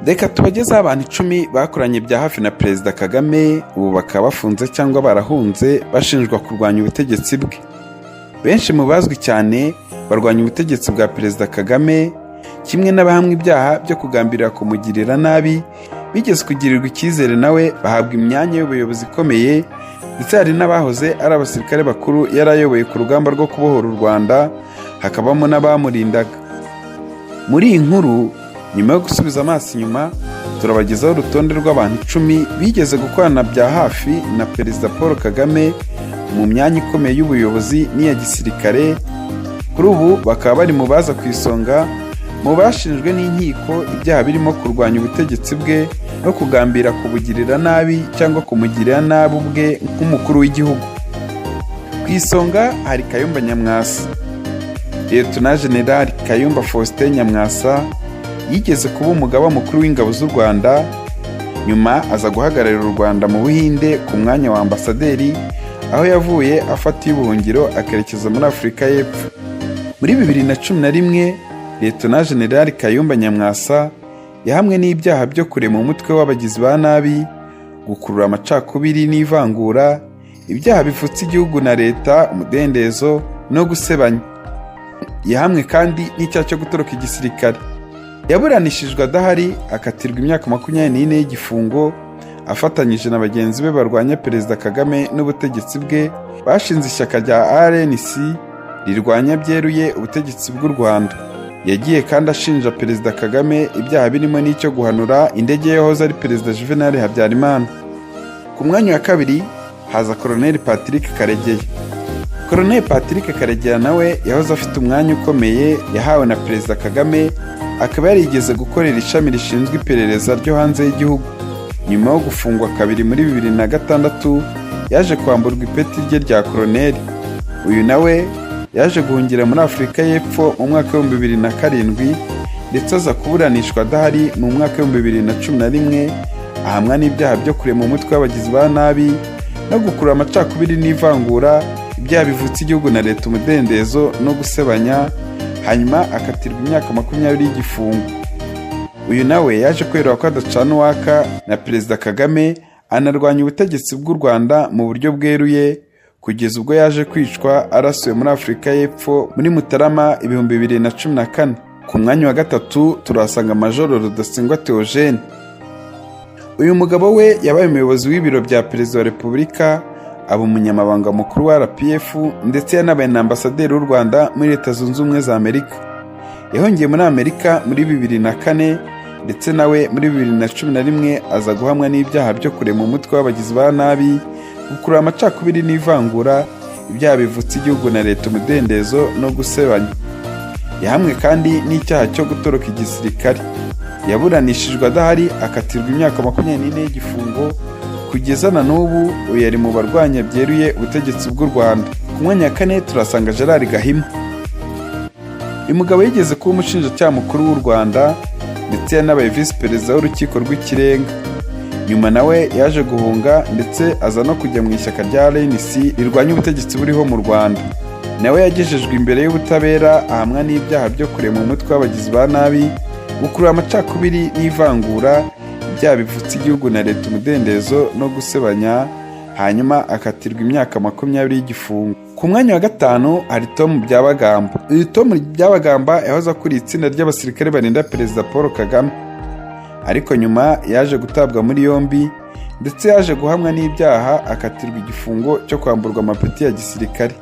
Reka tubagezeho abantu 10 bakoranye bya hafi na Perezida Kagame, ubu bakaba bafunze cyangwa barahunze, bashinjwa kurwanya ubutegetsi bwe. Benshi mu bazwi cyane barwanya ubutegetsi bwa Perezida Kagame, kimwe n'abahamwa ibyaha byo kugambirira kumugirira nabi, bigeze kugirirwa icyizere nawe, bahabwa imyanya y'ubuyobozi ikomeye, ndetse hari n'abahoze ari abasirikare bakuru yari ayoboye ku rugamba rwo kubohora u Rwanda, hakabamo n'abamurindaga. Muri iyi nkuru, nyuma yo gusubiza amaso inyuma, turabagezaho urutonde rw'abantu 10 bigeze gukorana bya hafi na Perezida Paul Kagame mu myanya ikomeye y'ubuyobozi n'iya gisirikare, kuri ubu bakaba bari mu baza ku isonga mu bashinjwe n'inkiko ibyaha birimo kurwanya ubutegetsi bwe no kugambira kubugirira nabi cyangwa kumugirira nabi ubwe nk'umukuru w'igihugu. Ku isonga hari Kayumba Nyamwasa. Liyetona Jenerali Kayumba Faustin Nyamwasa yigeze kuba umugaba mukuru w'ingabo z'u Rwanda, nyuma aza guhagararira u Rwanda mu Buhinde ku mwanya wa ambasaderi, aho yavuye afatiye ubuhungiro akerekeza muri Afurika y'Epfo. Muri 2011, Liyetona Jenerali Kayumba Nyamwasa yahamwe n'ibyaha byo kurema umutwe w'abagizi ba nabi, gukurura amacakubiri n'ivangura, ibyaha bivutsa igihugu na leta umudendezo no gusebanya. Yahamwe kandi n'icyaha cyo gutoroka igisirikare. Yaburanishijwe adahari, akatirwa imyaka 24 y'igifungo afatanyije na bagenzi be barwanya Perezida Kagame n'ubutegetsi bwe, bashinze ishyaka rya RNC rirwanya byeruye ubutegetsi bw'u Rwanda. Yagiye kandi ashinja Perezida Kagame ibyaha birimo n'icyo guhanura indege yahoze ari Perezida Juvenal Habyarimana. Ku mwanya wa kabiri haza Koloneli Patrick Karegeya. Koloneli Patrick Karegeya nawe yahoze afite umwanya ukomeye yahawe na Perezida Kagame, akaba yarigeze gukorera ishami rishinzwe iperereza ryo hanze y'igihugu. Nyuma yo gufungwa kabiri muri 2006, yaje kwamburwa ipeti rye rya koroneli. Uyu nawe yaje guhungira muri Afurika y'Epfo mu mwaka wa 2007, ndetse aza kuburanishwa adahari mu mwaka wa 2011, ahamwa n'ibyaha byo kurema umutwe w'abagizi ba nabi no gukurura amacakubiri n'ivangura, ibyaha bivutsa igihugu na leta umudendezo no gusebanya, hanyuma akatirwa imyaka 20 y'igifungo. Uyu nawe yaje kwerura ko adacana uwaka na Perezida Kagame, anarwanya ubutegetsi bw'u Rwanda mu buryo bweruye, kugeza ubwo yaje kwicwa arasiwe muri Afurika y'Epfo muri Mutarama 2014. Ku mwanya wa gatatu turahasanga Majoro Rudasingwa Theogene. Uyu mugabo we yabaye umuyobozi w'ibiro bya Perezida wa Repubulika, aba umunyamabanga mukuru wa RPF, ndetse yanabaye na ambasaderi w'u Rwanda muri Leta Zunze Ubumwe za Amerika. Yahungiye muri Amerika muri 2004, ndetse nawe muri 2011 aza guhamwa n'ibyaha byo kurema umutwe w'abagizi ba nabi, gukurura amacakubiri n'ivangura, ibyaha bivutsa igihugu na leta umudendezo no gusebanya. Yahamwe kandi n'icyaha cyo gutoroka igisirikare. Yaburanishijwe adahari, akatirwa imyaka 24 y'igifungo. Kugeza na n'ubu uyu yari mu barwanya byeruye ubutegetsi bw'u Rwanda. Ku mwanya wa kane turasanga Gerard Gahima. Uyu mugabo yigeze kuba umushinjacyaha mukuru w'u Rwanda, ndetse yanabaye visi perezida w'Urukiko rw'Ikirenga. Nyuma nawe yaje guhunga, ndetse aza no kujya mu ishyaka rya RNC rirwanya ubutegetsi buriho mu Rwanda. Nawe yagejejwe imbere y'ubutabera, ahamwa n'ibyaha byo kurema umutwe w'abagizi ba nabi, gukurura amacakubiri n'ivangura, ibyaha bivutsa igihugu na leta umudendezo no gusebanya, hanyuma akatirwa imyaka 20 y'igifungo. Ku mwanya wa gatanu hari Tom Byabagamba. Uyu Tom Byabagamba yahoze akuriye itsinda ry'abasirikare barinda Perezida Paul Kagame, ariko nyuma yaje gutabwa muri yombi, ndetse yaje guhamwa n'ibyaha, akatirwa igifungo cyo kwamburwa amapeti ya gisirikare.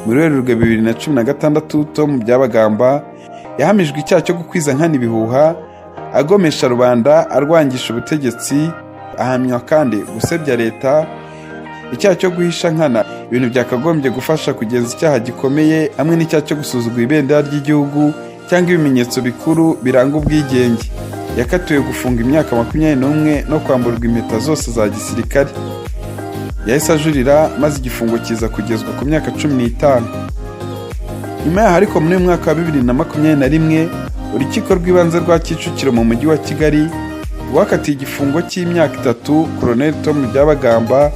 Muri Werurwe 2016, Tom Byabagamba yahamijwe icyaha cyo gukwiza nkana ibihuha, agomesha rubanda, arwangisha ubutegetsi. Ahamywa kandi gusebya leta, icyaha cyo guhisha nkana ibintu byakagombye gufasha kugenza icyaha gikomeye, hamwe n'icyaha cyo gusuzugura ibendera ry'igihugu cyangwa ibimenyetso bikuru biranga ubwigenge. Yakatiwe gufunga imyaka 21 no kwamburwa impeta zose za gisirikare. Yahise ajurira, maze igifungo kiza kugezwa ku myaka 15. Nyuma yaho ariko, muri uyu mwaka wa 2021, Urukiko rw'Ibanze rwa Kicukiro mu Mujyi wa Kigali rwakatiye igifungo cy'imyaka 3 Koloneli Tom Byabagamba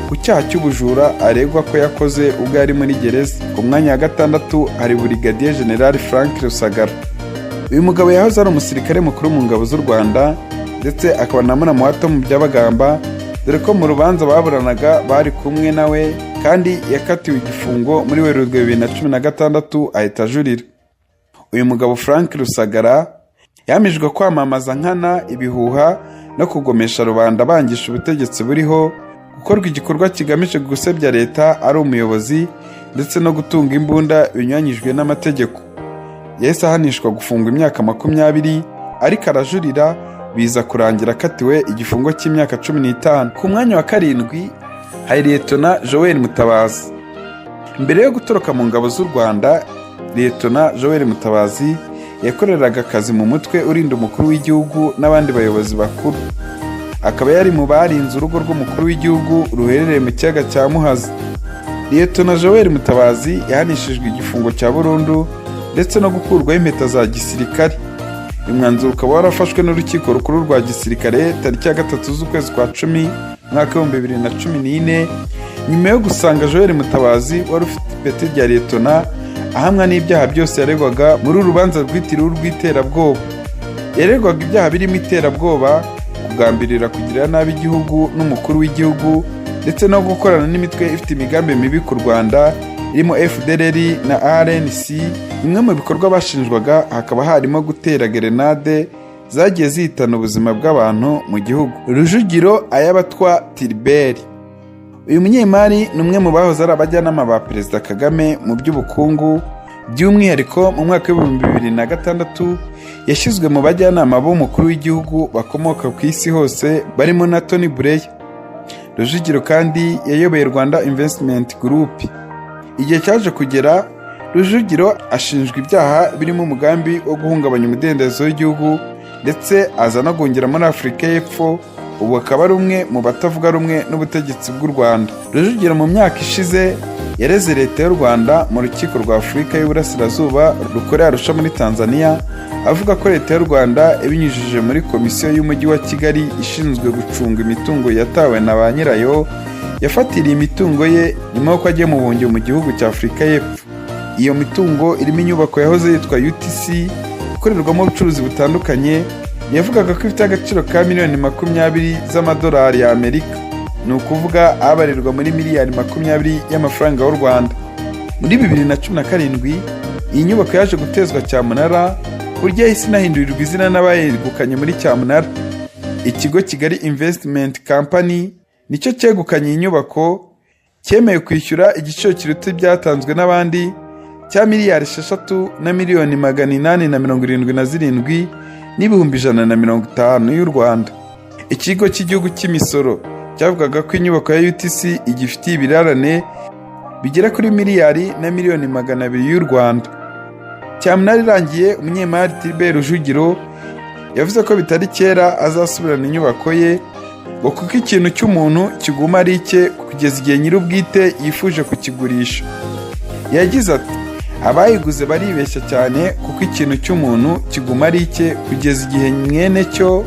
ku cyaha cy'ubujura aregwa ko yakoze ubwo yari muri gereza. Ku mwanya wa gatandatu hari Burigadiye General Frank Rusagara. Uyu mugabo yahoze ari umusirikare mukuru mu ngabo z'u Rwanda, ndetse akaba na muramu wa Tom Byabagamba, dore ko mu rubanza baburanaga bari kumwe nawe, kandi yakatiwe igifungo muri Werurwe 2016 ahita ajurira. Uyu mugabo Frank Rusagara yahamijwe kwamamaza nkana ibihuha no kugomesha rubanda bangisha ubutegetsi buriho, gukorwa igikorwa kigamije gusebya leta ari umuyobozi, ndetse no gutunga imbunda binyuranyijwe n'amategeko. Yahise ahanishwa gufungwa imyaka 20, ariko arajurira, biza kurangira akatiwe igifungo cy'imyaka 15. Ku mwanya wa karindwi hari Liyetona Joel Mutabazi. Mbere yo gutoroka mu ngabo z'u Rwanda, Liyetona Joel Mutabazi yakoreraga akazi mu mutwe urinda umukuru w'igihugu n'abandi bayobozi bakuru, akaba yari mu barinze urugo rw'umukuru w'igihugu ruherereye mu kiyaga cya Muhazi. Liyetona Joel Mutabazi yahanishijwe igifungo cya burundu ndetse no gukurwaho impeta za gisirikare. Uyu mwanzuro ukaba warafashwe n'Urukiko Rukuru rwa Gisirikare tariki ya 3 z'ukwezi kwa 10, umwaka w'2014, nyuma yo gusanga Joel Mutabazi wari ufite ipeti rya liyetona ahamwa n'ibyaha byose yaregwaga muri uru rubanza rwitiriwe urw'iterabwoba. Yaregwaga ibyaha birimo iterabwoba, kugambirira kugirira nabi igihugu n'umukuru w'igihugu, ndetse no gukorana n'imitwe ifite imigambi mibi ku Rwanda irimo FDLR na RNC. Bimwe mu bikorwa bashinjwaga hakaba harimo gutera gerenade zagiye zihitana ubuzima bw'abantu mu gihugu. Rujugiro Ayabatwa Tiliberi: uyu munyemari ni umwe mu bahoze ari abajyanama ba Perezida Kagame mu by'ubukungu. By'umwihariko mu mwaka w'2006 yashyizwe mu bajyanama b'umukuru w'igihugu bakomoka ku isi hose, barimo na Tony Blair. Rujugiro kandi yayoboye Rwanda Investment Group. Igihe cyaje kugera, Rujugiro ashinjwa ibyaha birimo umugambi wo guhungabanya umudendezo w'igihugu, ndetse aza no guhungira muri Afurika y'Epfo. Ubu akaba ari umwe mu batavuga rumwe n'ubutegetsi bw'u Rwanda. Rujugiro mu myaka ishize yareze leta y'u Rwanda mu Rukiko rwa Afurika y'Uburasirazuba rukorera Arusha muri Tanzania, avuga ko leta y'u Rwanda ibinyujije muri Komisiyo y'Umujyi wa Kigali ishinzwe gucunga imitungo yatawe na ba nyirayo yafatiriye imitungo ye nyuma y'uko agiye mu buhungiro mu gihugu cya Afurika y'Epfo. Iyo mitungo irimo inyubako yahoze yitwa UTC ikorerwamo ubucuruzi butandukanye, yavugaga ko ifite agaciro ka miliyoni 20 z'amadolari y'Amerika, ni ukuvuga abarirwa muri miliyari 20 y'amafaranga y'u Rwanda. Muri 2017 iyi nyubako yaje gutezwa cyamunara, ku buryo yahise inahindurirwa izina n'abayegukanye muri cyamunara. Ikigo Kigali Investment Company nicyo cyegukanye iyi nyubako, cyemeye kwishyura igiciro kiruta ibyatanzwe n'abandi cya miliyari 6 na miliyoni 877 n'ibihumbi 150 y'u Rwanda. Ikigo cy'Igihugu cy'Imisoro cyavugaga ko inyubako ya UTC igifitiye ibirarane bigera kuri miliyari na miliyoni 200 y'u Rwanda. Cyamunara irangiye, umunyemari Tilibert Rujugiro yavuze ko bitari kera azasubirana inyubako ye, ngo kuko ikintu cy'umuntu kiguma ari icye kugeza igihe nyir'ubwite yifuje kukigurisha. Yagize ati: "Abayiguze baribeshya cyane, kuko ikintu cy'umuntu kiguma ari icye kugeza igihe mwene cyo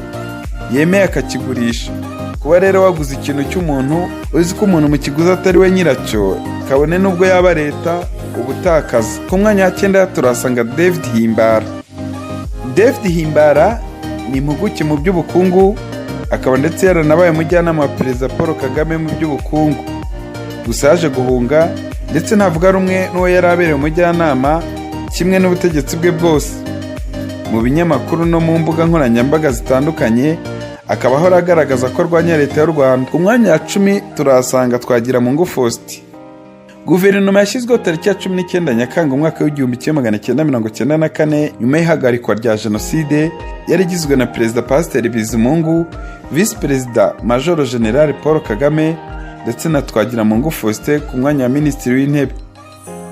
yemeye akakigurisha. Kuba rero waguze ikintu cy'umuntu uzi ko umuntu mu kiguzi atari we nyiracyo, kabone n'ubwo yaba leta, uba utakaza." Ku mwanya wa cyenda turahasanga David Himbara. David Himbara ni impuguke mu by'ubukungu, akaba ndetse yaranabaye umujyanama wa Perezida Paul Kagame mu by'ubukungu. Gusa yaje guhunga, ndetse ntavuga rumwe n'uwo yari abereye umujyanama kimwe n'ubutegetsi bwe bwose. Mu binyamakuru no mu mbuga nkoranyambaga zitandukanye akaba ahora agaragaza ko arwanya leta y'u Rwanda. Ku mwanya wa 10 turahasanga Twagiramungu Faustin. Guverinoma yashyizweho tariki ya 19 Nyakanga, umwaka w'1994, nyuma y'ihagarikwa rya jenoside, yari igizwe na Perezida Pasiteri Bizimungu, Visi Perezida Majoro General Paul Kagame, ndetse na Twagiramungu Faustin ku mwanya wa Minisitiri w'Intebe.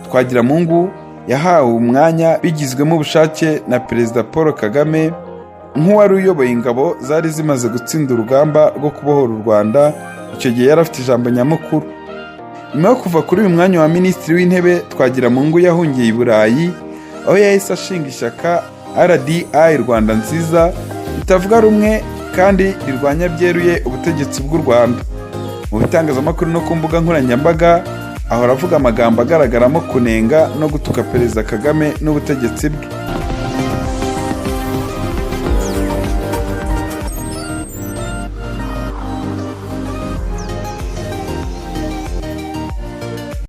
Twagiramungu yahawe umwanya bigizwemo ubushake na Perezida Paul Kagame, nk'uwari uyoboye ingabo zari zimaze gutsinda urugamba rwo kubohora u Rwanda. Icyo gihe yari afite ijambo nyamukuru. Nyuma yo kuva kuri uyu mwanya wa Minisitiri w'Intebe, Twagiramungu yahungiye i Burayi, aho yahise ashinga ishyaka RDI Rwanda Nziza, ritavuga rumwe kandi rirwanya byeruye ubutegetsi bw'u Rwanda. Mu bitangazamakuru no ku mbuga nkoranyambaga ahora avuga amagambo agaragaramo kunenga no gutuka Perezida Kagame n'ubutegetsi bwe.